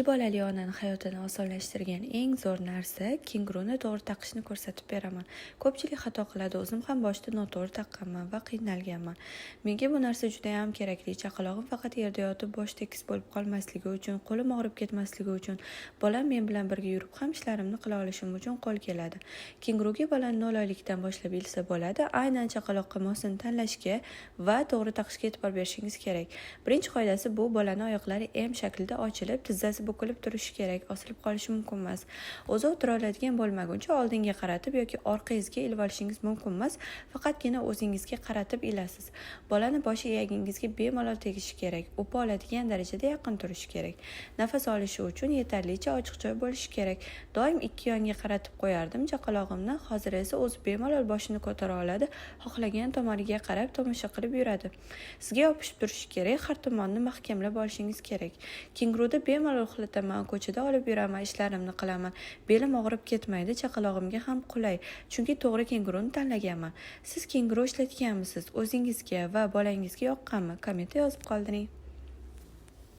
Ikki bolali onani hayotini osonlashtirgan eng zo'r narsa kenguruni to'g'ri taqishni ko'rsatib beraman. Ko'pchilik xato qiladi, o'zim ham boshida noto'g'ri taqqanman va qiynalganman. Menga bu narsa judayam kerakli. Chaqalog'im faqat yerda yotib bosh tekis bo'lib qolmasligi uchun, qo'lim og'rib ketmasligi uchun, bolam men bilan birga yurib ham ishlarimni qila olishim uchun qo'l keladi. Kenguruga bolani 0 oylikdan boshlab ilsa bo'ladi. Aynan chaqaloqqa mosini tanlashga va to'g'ri taqishga e'tibor berishingiz kerak. Birinchi qoidasi bu bolani oyoqlari M shaklida ochilib, tizzasi bukilib turishi kerak, osilib qolishi mumkin emas. O'zi o'tira oladigan bo'lmaguncha oldinga qaratib yoki orqangizga ilib olishingiz mumkin emas, faqatgina o'zingizga qaratib ilasiz. Bolani boshi iyagingizga bemalol tegishi kerak, o'pa oladigan darajada yaqin turishi kerak. Nafas olishi uchun yetarlicha ochiq joy bo'lishi kerak. Doim ikki yonga qaratib qo'yardim chaqalog'imni, hozir esa o'zi bemalol boshini ko'tara oladi, xohlagan tomoniga qarab tomosha qilib yuradi. Sizga yopishib turishi kerak, har tomonni mahkamlab olishingiz kerak. Kenguruda bemalol uxlataman, ko'chada olib yuraman, ishlarimni qilaman. Belim og'rib ketmaydi, chaqalog'imga ham qulay, chunki to'g'ri kenguruni tanlaganman. Siz kenguru ishlatganmisiz? O'zingizga va bolangizga yoqqanmi? Kommentda yozib qoldiring.